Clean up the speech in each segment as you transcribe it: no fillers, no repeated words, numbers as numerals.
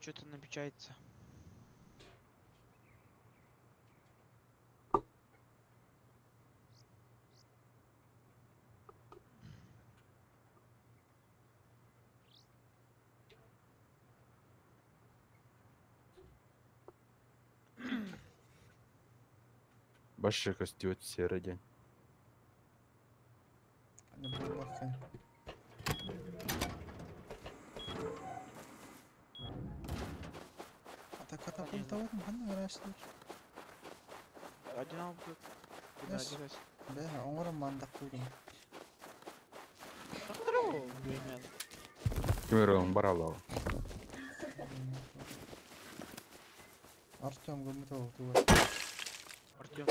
Что-то намечается. Башы костюм серый день. Кимерон баралау. Артем гыммыта туга. Артем,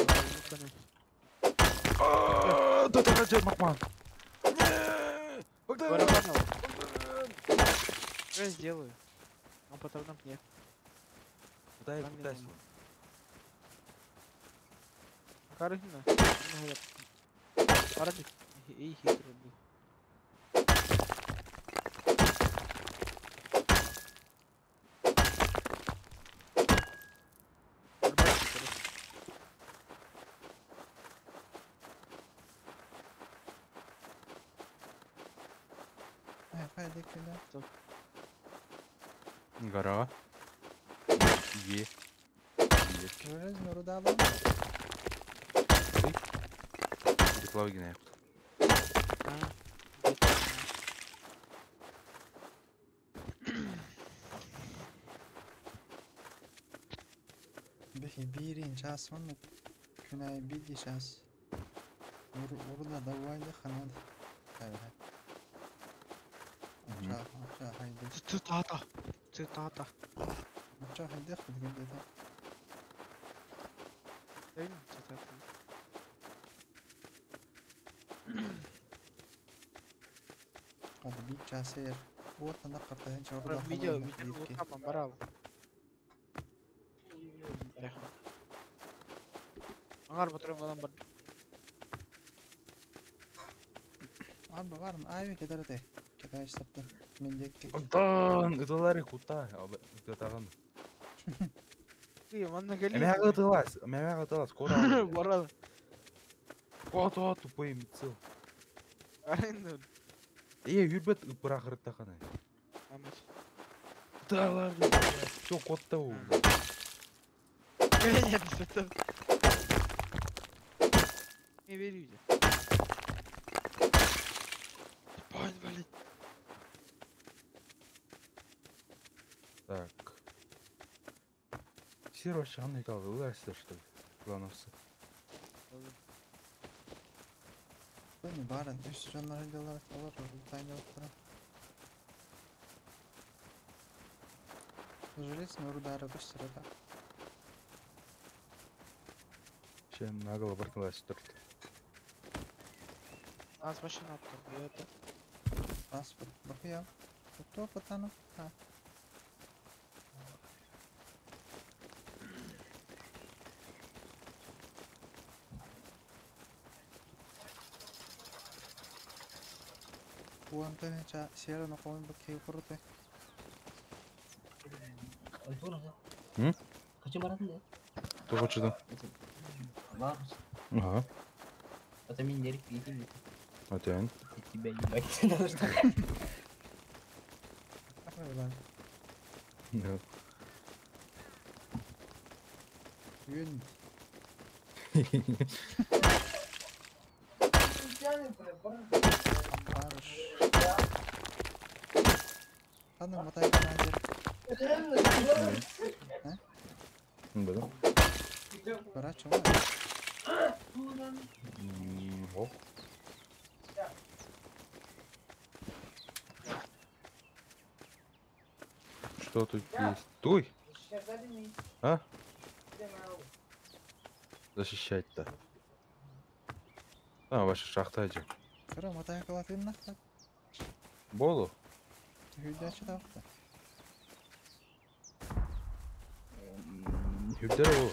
Да да Макман. Богдан! Что я сделаю? Он потом на мне. Куда куда Карина. Парадик. И хитрый был. Гора. Е. Тепловигне. Бихи биирин час маннык күнай биди час. Урда давайда ханад. Ача хайды. Цитата. Цитата. Ача хайды хадгын деді. Цитата. Hadi bir час ер. Вот ана картаһын чорда. Видео, видео, барал. Аңар батырым балам бар. Арба барым, айве кедерде. Кедай сапты. Мен декке. Антон, ыталары кута. Ытаган. Ты, манна кели. Эмега ыталас, эмега ыталас, кора. Барал. Кото тупой мицил. Аренду. Е, юрбет бырахыртахана. Амаш. Ыталар. Все, котта у. Нет, это. Не верю я. Ебать, блядь. Так. Сир вообще анный калды, уларсыздар что ли? Главное. Бuni барын үс жоннор делар алар тайна оттара. Железный рудары быстро да. Чем наголо баркалась тут. Нас машина это. Транспорт. Бахуя. Кто потану? А. Уантанча сера на кон бакхи курте. М? Хочу баратын Кто хочет? Да? Бар. Ага. Это миндерик видели. Атян. Тебя ебать надо что. Да. Юн. Барыш. Хана матай канадер. Да. Барача. О. Что тут есть? Туй! А? Защищать-то. А, ваша шахта же. Кыра матай калатын нахта. Болу? Хүдәче тавта. Хүдәр ол.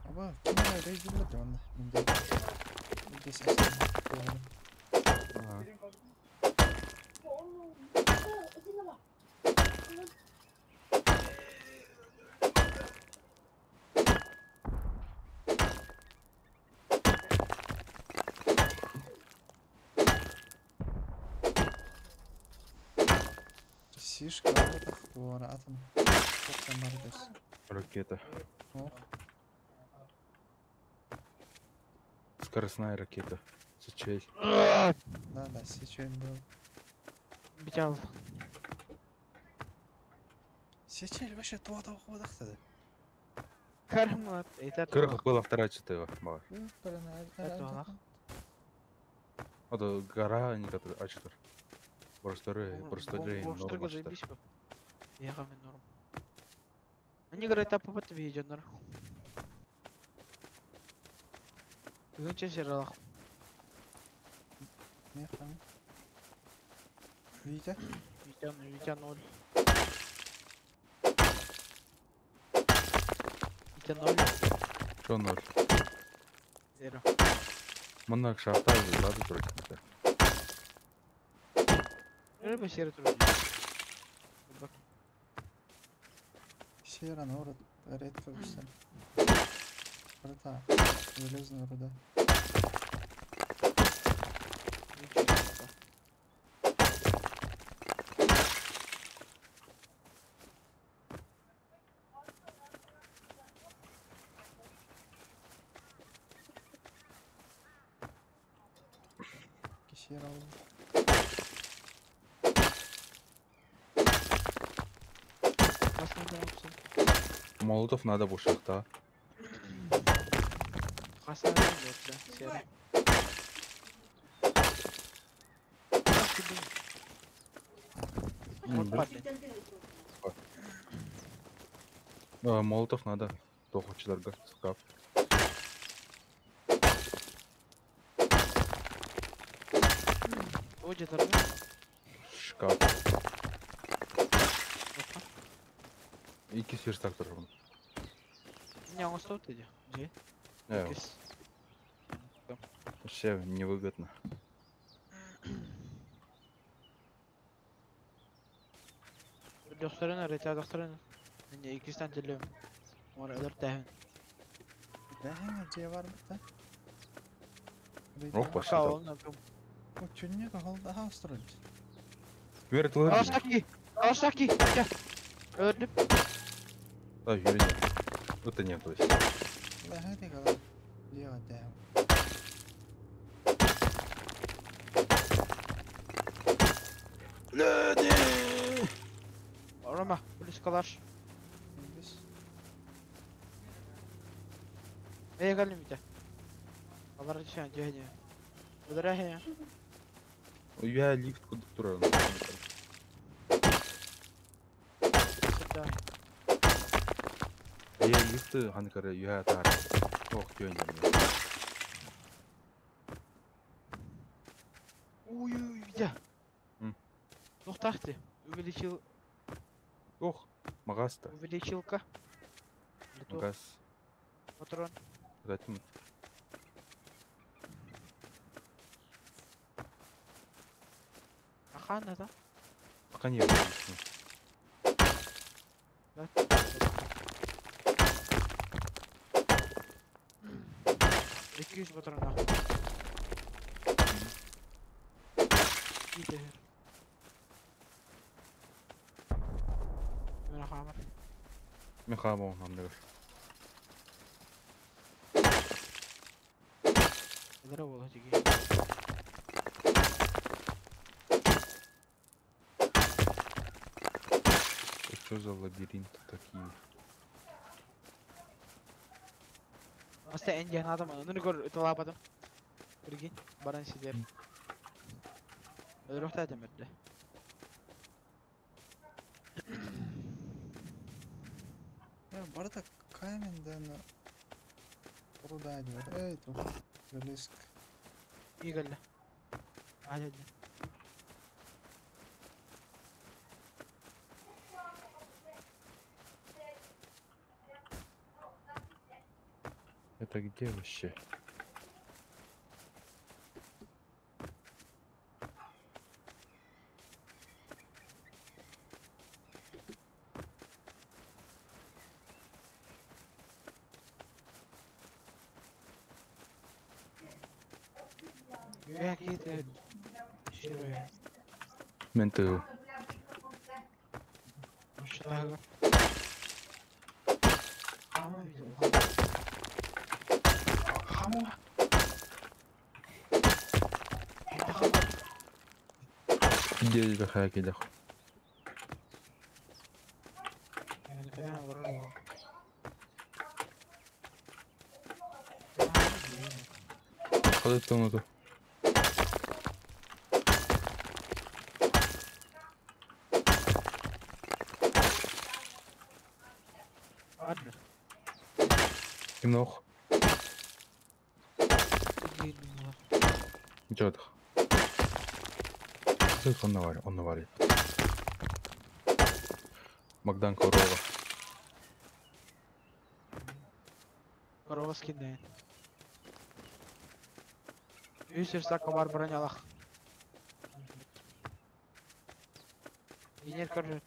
Аба, кимер рейдерлер онда. Минде. Здесь Ага. Сишка туора атын. Тоқтан бар дес. Ракета. Ох. Скоростная ракета. Сечель. Да, да, сечель был. Битял. Сечель вообще туата оқыдақтады. Кармат. Это Кырых был вторая бар. Это Это гора, не которая ачтар. Просто просто норм ачтар. Я норм. Они говорят, а по видео норм. Бүгүн сералах. Не хам. Витя? Витя, Витя ноль. Витя ноль. Чё ноль? Зеро. Маннак шахта ладу только. Рыба серый трудный. Сера норд редко висел. Руда. Железная руда. Сера. Молотов надо в шахта. Молотов надо. Тохучдарга скаф. Шкаф. Икки верстак турар. Не, он стоит иди. Где? Вообще невыгодно. Докторына, рета докторына. Не, икистен телем. Ора өлөр тәһен. Бәһәң же бар бит. Ох, пошли. О, чүнне кахал да строить. Вер тылыр. Алаштаки! Алаштаки! Öldüm. Да, юри. Это нет, то есть. Бәһәң дигән. Лево да. Люди! Рома, близколар. Biz Эй, галим Витя. Алар düşen cehni. Öldüre ya. Я лифт куда турар. Я лифт ханкара я тар. Ох, тёнь. Ой, ой, Витя. Тохтахты. Увеличил. Ох, магаз-то. Увеличилка. Магаз. Патрон. Затем. Ахан, да? Пока нет. Да. 200 патрон. Иди. Михаил, нам дагар. Здорово, тиги. Что за лабиринты такие? Аста энген адам, ну гор талабадым. Прикинь, баран сидер. Рохта демерде. Я барда камень руда diyor. Ey тух. Железк. Игорь. Hadi. Это где вообще? Какие-то... Ментыл. Таһыгар. Хаама. Где хайкелях? Қалай это? Ладно. Кимнох? Ничего. Он наварит, он наварит. Богдан Корова. Корова скидает. Үс сака бар бронялах. Инер көрөт.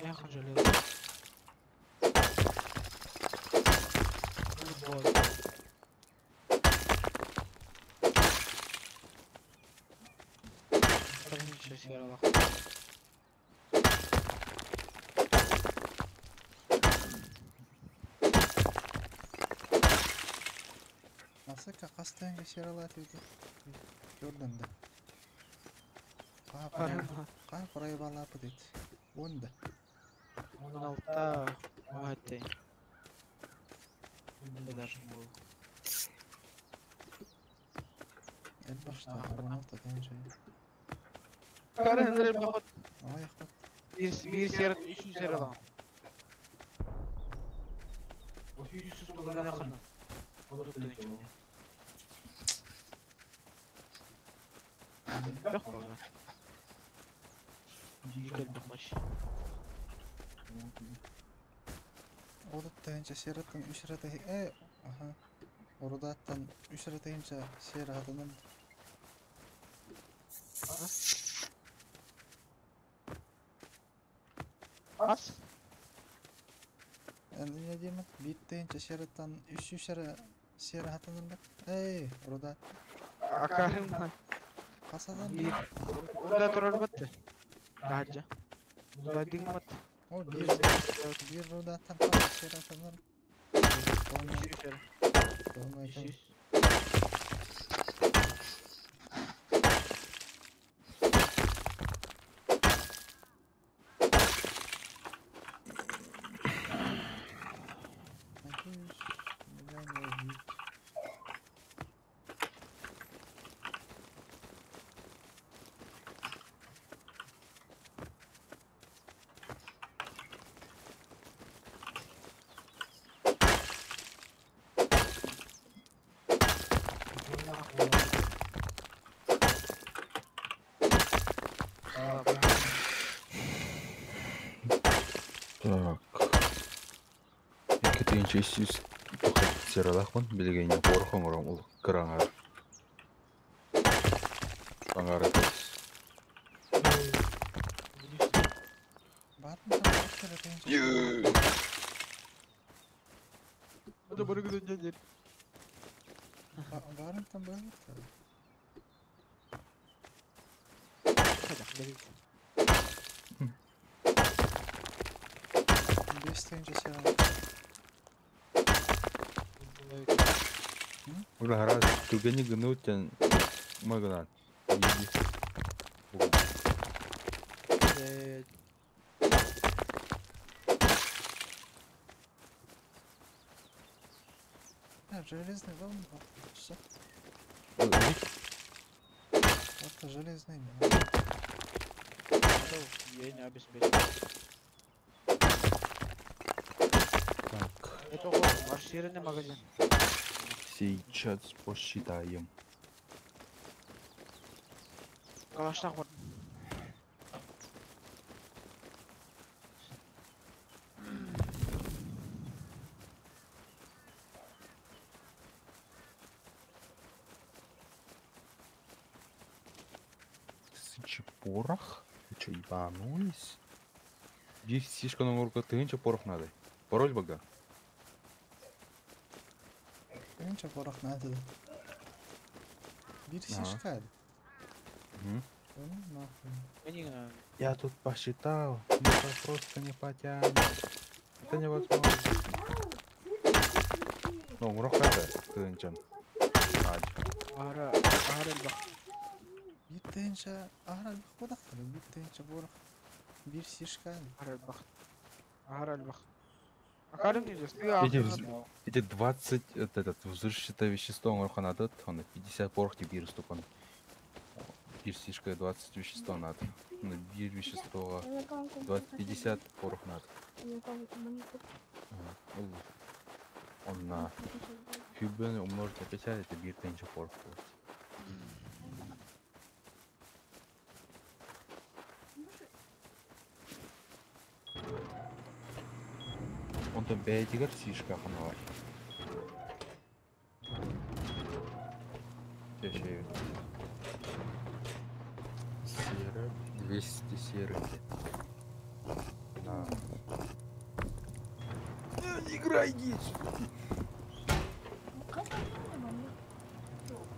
Я жалею. Асыка қастайынға сералат еді. Көрдіңді. Қа құрай балапы дейді. Онды. 16 өте. Даже был. Элбашта 16 тенже. Карензер бахот. Ой, хот. Bir сер, үш сер алам. Үш туган якын. Орут тенже сераттан үш рата э аха. Орудаттан үш рата инча сер атынан. Ас. Енді не деймін? Бит тенже сераттан үш үш сер атынан. Эй, орудат. Акарым. Қасадан. Bir. Orada турар батты. Daha. Burada dingmat. О, bir bir рудаттан сер атынан. Үш. Так. Екі тегінші үш сералақпын, білгеніне порох оңырым ол кыраңар. Аңары Барын там бар. Бес тенже сер Ура раз түгені гынутен мыгынан. А, железный волн. Все. Это железный. Я не обеспечил. Так, Это расширенный магазин. Сейчас посчитаем. Калаштах вот. Тысяча порох? Вы что, ебанулись? Здесь слишком много тысяча порох надо. Пароль бога. Тыһыынча порох наада да. Биир Ага. сишка да. Мгм. Ну нахуй. Не Я тут посчитал, мы это просто не потянем. Это невозможно. Ну, урок это, тыһыынчан. Ара, ара элбэх. Биир тыһыынча аһара элбэх буолахтар. Биир тыһыынча порох. Биир сишка да. Ара элбэх. Ара элбэх. Акарым дейді, Эти, эти 20, вот этот, взрывчатое вещество, он надо, он 50 порох тебе ступан. Биир сишка 20 вещество надо. Ну, биир вещество 20, 50 порох надо. Ага, ол Он на сүүрбэни умножить на 50, это биир тыһыынча порох будет. Онтон бэйэтигэр сишка ханна. Чэ, Сера, 200 серы. На. Не играй, иди сюда.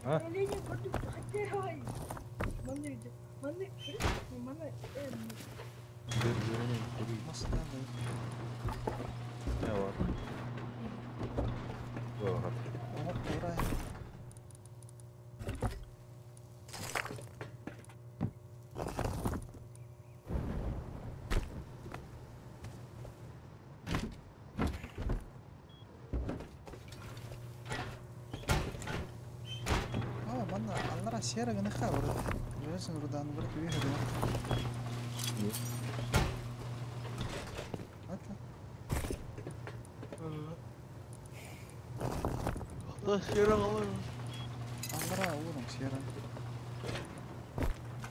А? Мас надо. Не бар. Вот. Оҥор тура. Оо, манна аллара сера гыныха барыт. Железный рудан барыт үөһэ гына. Ата. Да, сера алар. Аллара уурун сера.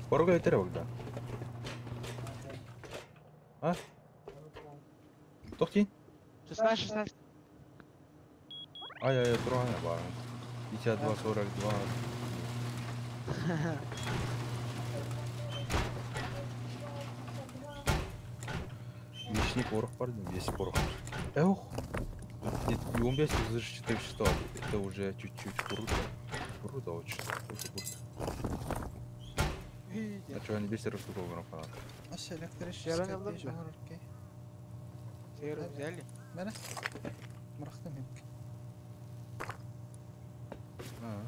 Порога этер Богдан. А? Тохти? 16, 16. Ай, ай, турган бар. 52, 42. Лишний порох бар, весь порох. Эх. Нет, 15 взрывчатое вещество. Это уже чуть-чуть круто. Круто очень. Круто, круто. А что, они без штук выбрал? Ася электрическая Сера не печь алды. оҥорор кей. Серу взяли. Мэрэ. Мырахтым хипке. А.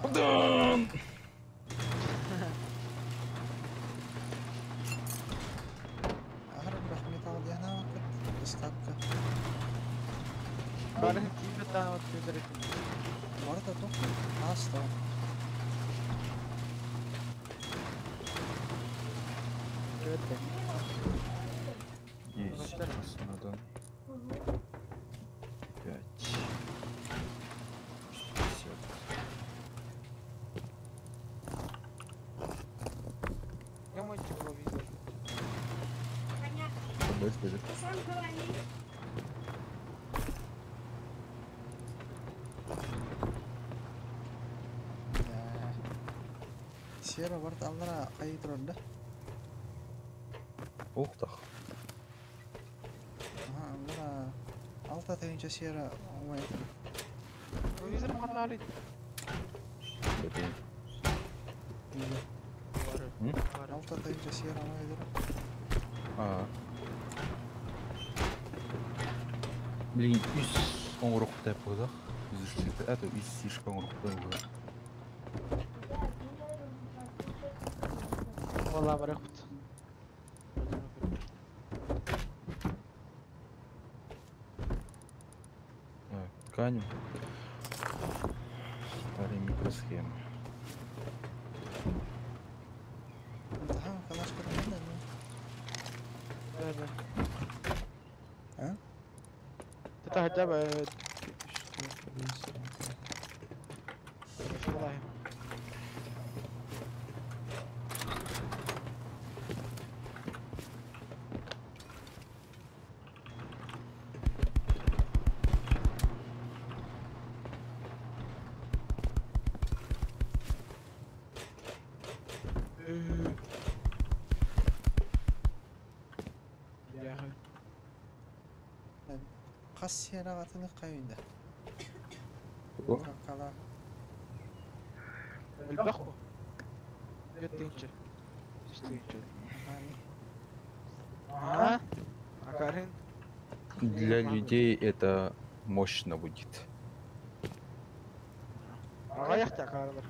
Богдан! Аһар бах металл диэхнэ бакыт. Ыскапка. Бары тиме таа вот көдөрөт. Барыта тохту. Ааста. Evet. 10 надо. 5. 50. Я мой тепловизор. Подожди, подожди. Да. Сера барыт аллара хайы турар да. Ух тах. Аха аллара алта тыһыынча сера оҥой. Телевизор ханна Блин. М? Алта тыһыынча сера оҥой турар. А. Блин, үс оҥоруохтай буолах. Это үс сишка оҥоруохтай буолах. Валла барахпыт. Так, ткань. Старые микросхемы. Таһаан калашка да Да, да. А? Это хотя бы Үс, төрт, биэс, алта. والله. يا أخي. Хас сиэраҕатын хайында? О. Какала. Элбэх бу. 4 тыһыынча. 3 тыһыынча. А? Акарын. Для людей это мощно будет. Аҕыйах акаарылар.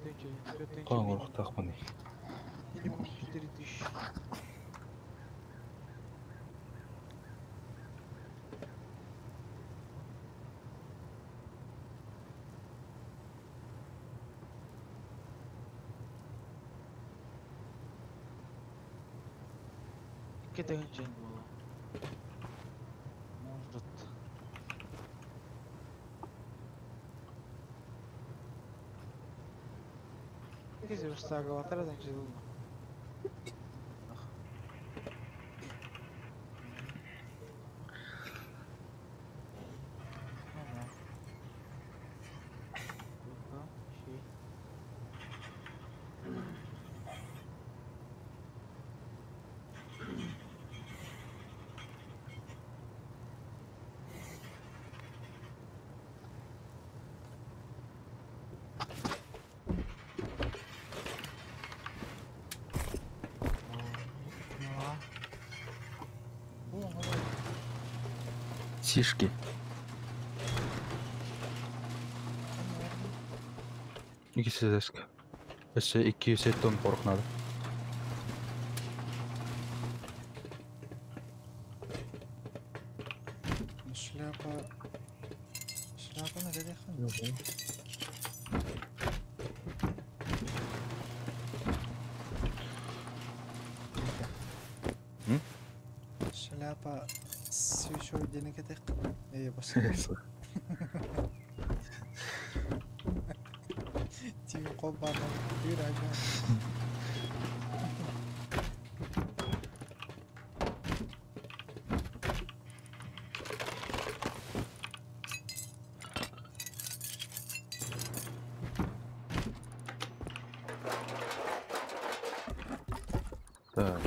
3 тыһыынча, 4 тыһыынча. Хаҥ Минимум 4000. 2 тыһыынча буолуо. Может. Икки верстагалатар значит. Ага. Şey. Бу оҥоро. Сишки. Икки сеск. Өссө 200 тонн порох надо. Шляпа. Шляпаны кэлиэххин. М? Шляпа сүүс диэни кэтиэххин. Ээ, бас. Тиги қолбаны бір ага. Так.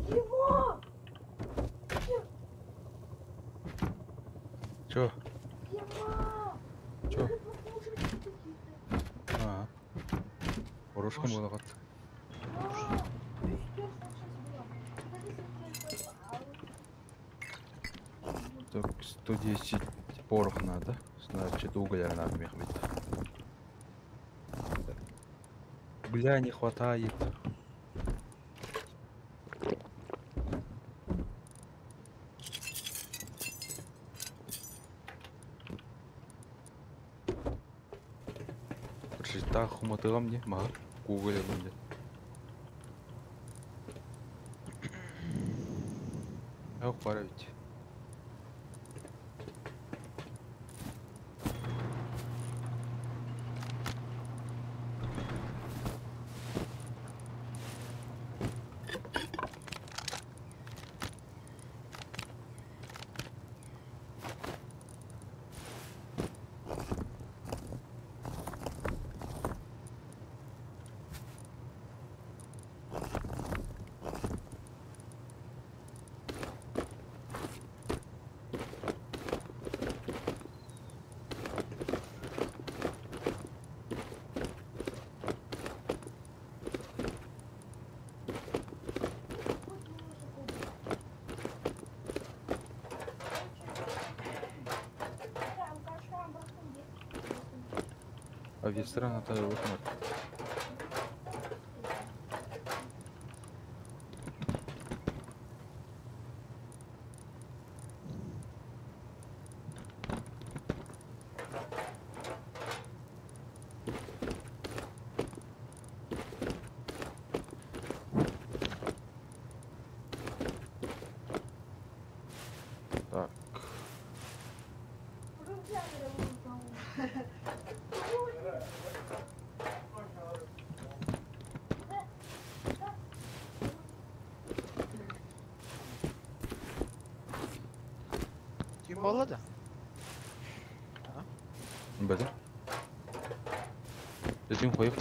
Его! Чё? Ема! Чё? Послушайте какие-то. А. Хорошка Может. буолаҕыт. А, үс персон сейчас было. Подожди, Так, 110 порох надо. Значит, угля надо мехмет. Угля не хватает. Прочитай хуматыга мне, ма, угля мне. Ох, пора ведь. А вестра надо выхнуть. Так. Ким буолла да? Бөтө. Дэтин хоюк.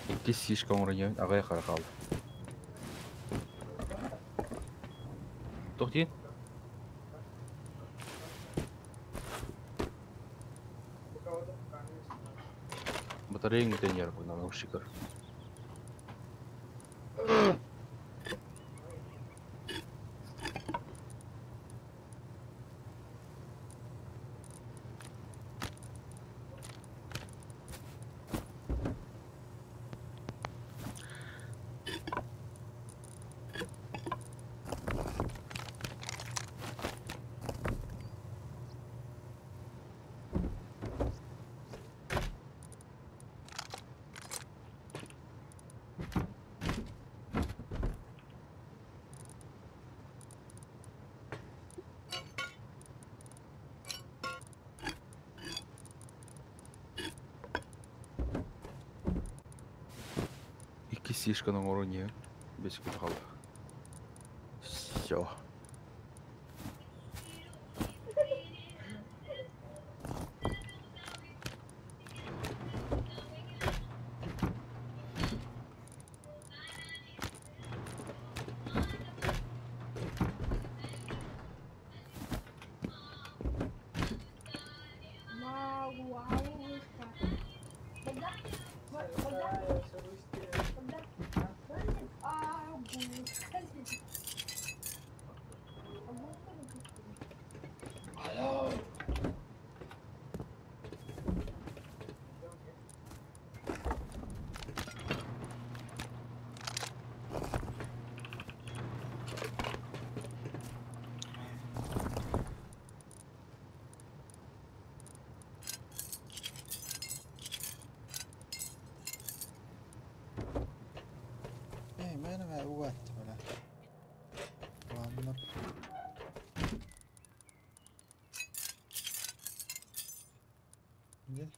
Икки сишка оҥорон аҕыйах хара хаалла. Туох диэн? Батареяң бүтэн иһэр бу наушникар. Икки сишканы оҥорон иһэн бэс күн хаалла. Всё. Ei, mä en vähän uvattavana. Lamma. Gel.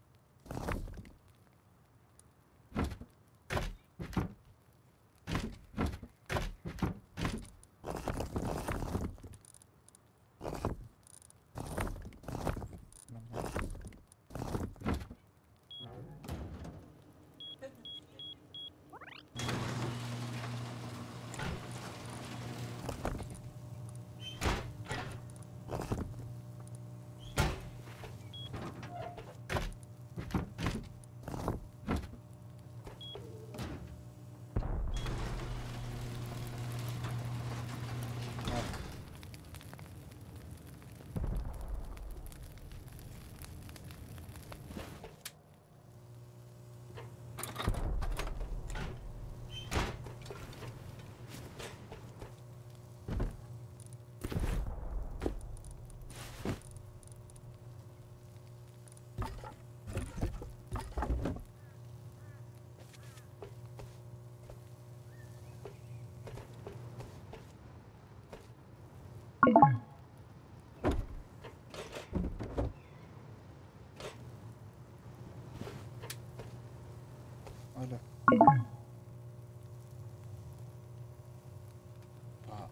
Öyle. Aa.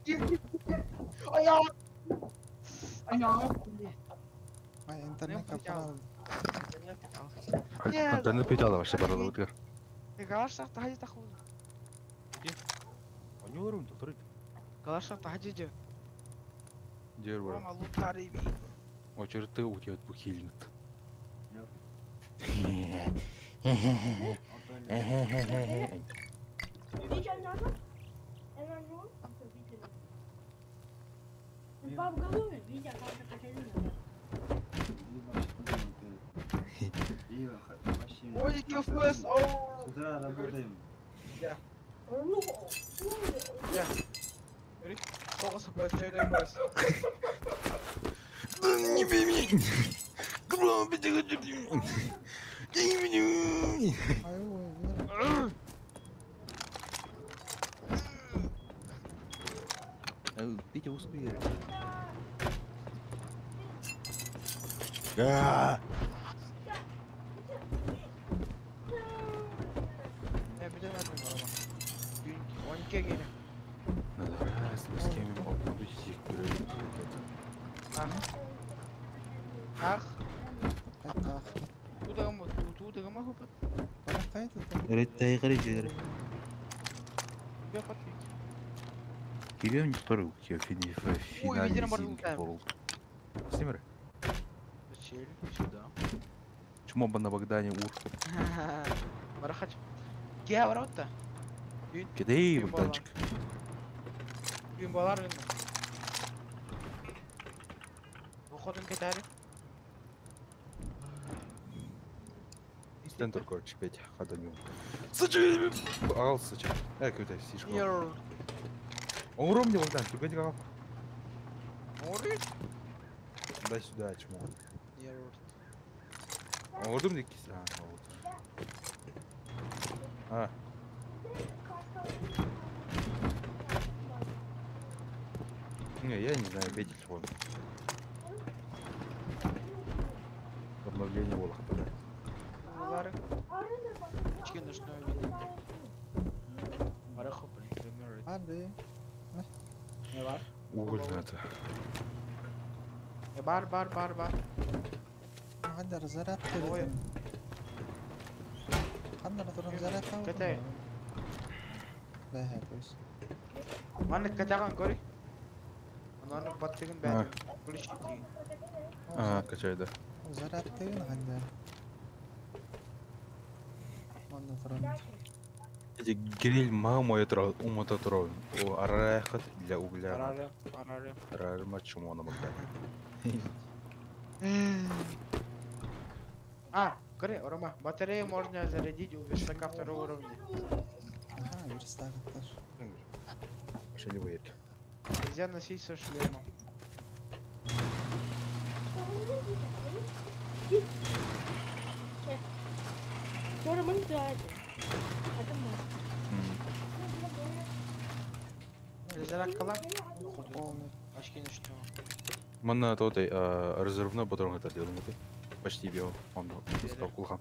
Аяқ! Аяқ! Ай, интернет капал. Интернет петяла вообще барала вот. Галашах тахади тахун. Они урун тоторит. Галашах тахади же. Дер бар. Рома лутари би. Очередь у тебя бухильник. Ой, кфс, оу. С утра работаем. Не пойми. Ай, ой, Петя, успеешь. Ne bilemedim araba. 12'ye geliyor. Надо раз, с кем Ах. Ах. Ах. Туда мы Кирилл второй, финальный World. Снимер. Сюда. Чмо на Богдане ур. Барахач. Кия ворота. Кидай, Богданчик. Бимбалар видно. Выходим китари. Центр, короче, Петя, хаданю. Сачи! Ағал, сачи. Какой-то сишка. Оңром мне, Богдан, ты как? Ори? Дай сюда, чмо. Оңром мне кис. А, вот. А. Не, я не знаю, бей телефон. Обновление Волоха тогда. Уголь надо. Бар, бар, бар, бар. Хандар заряд передам. Хандар туран заряд тау. Катай. Да, то есть. Маннык катаган кори. Ананы баттыгын бәді. Кулиш деген. А, качай, да. Заряд деген хандар. Манна туран. Эти гриль мама это умата трон. О, арахат для угля. Арары, арары. Арары мачмо на Богдане. А, кори, Рома, батарею можно зарядить у верстака второго уровня. Ага, верстак тоже. Пошли выедь. Нельзя носить со шлемом. Зарядка Полный. Очки на что? Манна то ты резервной патрон это делал, ты почти бил, он сказал кулха.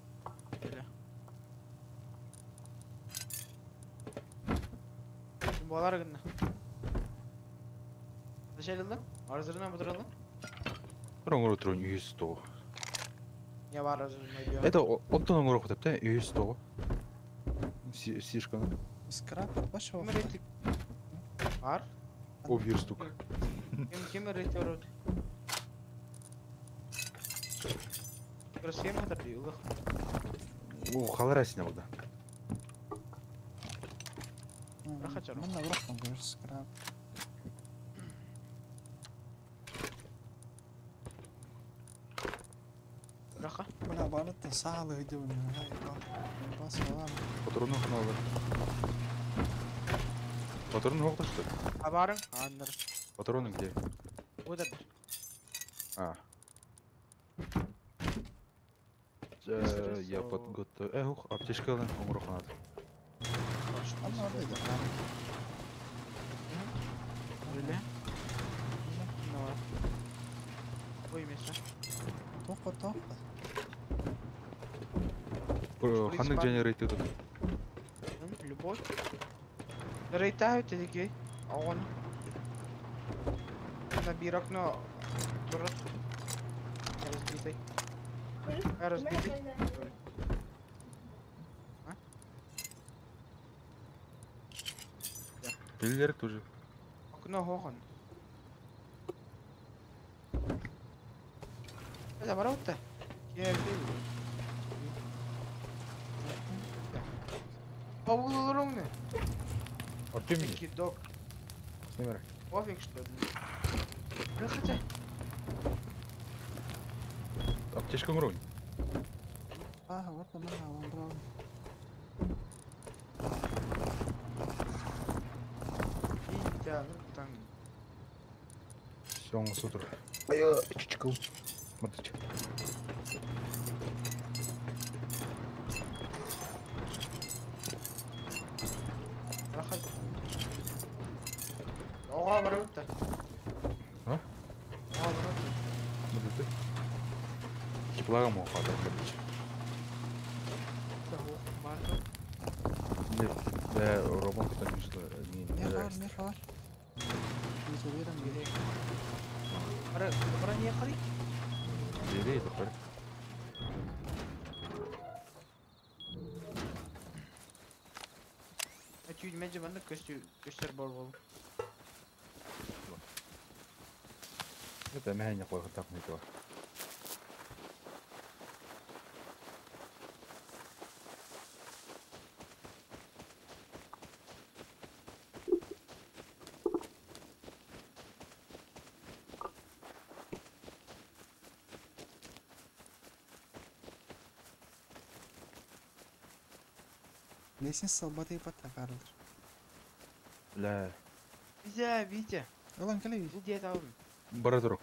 Балар гына. Дышалылы? Арзырына бұдырылы? Ронгор трон 100. Не бар арзырына. Это оттон оңор хотеп та 100. Сишка. Скрап вашего. Бар? О, верстук. Ким рейтер ород? Красиво хатыр О, халара сине булда. Манна урахтан көрөр скрап. Раха. Бля, барытта саалы өйдөбүн. Бас алам. Патроны ханалар. Патроны жоқта что ли? А барын? Аннар. Патроны где? Вот это. А. Я подготовил. Эх, аптечка оңроханат. Анна орда Öyle. Ne var? Ой, место. Тоққа, тоққа. Ханнык және рейт тут. Любовь. Рейтаю теги. А он. На биир окно турар. Разбитый. Разбитый. А? Биллер тоже. Окно хохон. Это ворота. Я Павлу Артемий. Кидок. Снимай. Пофиг что ли? Да хотя. Аптечка уровень. А, вот она, он брал. Витя, ну там. Все, он с утра. А я чичкал. Смотрите. Проходи. Оға барыбыт. А? Оға барыбыт. Смотри. Теплага мог падать. Нет, да, робот там что не Не бар, не бар. Изолирован. Бара, бара не қарай? Бери, это пар. Чуть меньше банда көстөр көстөр бар бол. Это меня не қойған так не то. Лестница салбаты патакарлар. Бля. Витя, Витя. Ulan кали Бұл дед алдым. Бара тур.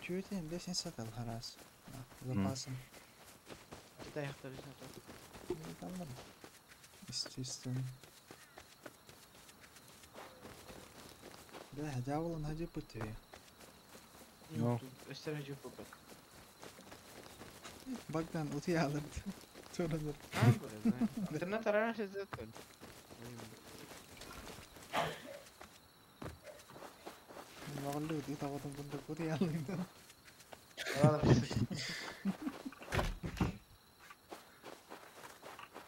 Чуете, лестница тал харас. Запасом. Это аяқтар лестница. Там да. Естественно. Бля, дьявол он пути. Ну. Өстер жеп бабат. Богдан, утуялар. Тураdır. Интернет раньше это. Мағылы өте табатын бұнда утуялар.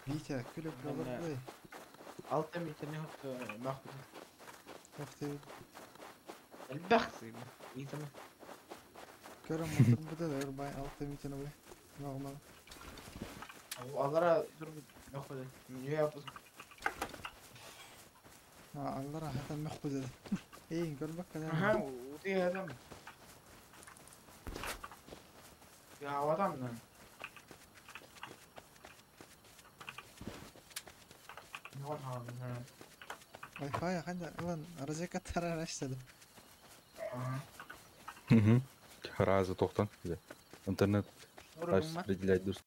Витя, күліп болыр Мен, ой. Алты метрне хопты махбут. Охты, Элбәхси. Витя. көрім отырым бұда да ырбай алты метрні бай. Мағымал. Алара дур махбут. Не yapız. Аллара хатан мөхбүдө. Ей, көрбөк Аха, кадан. ути адам. Я адам нан. Нон ха. Wi-Fi ханда улан розетка тарар аштады. Ага. Угу. Разы тоқтан. Интернет Распределять.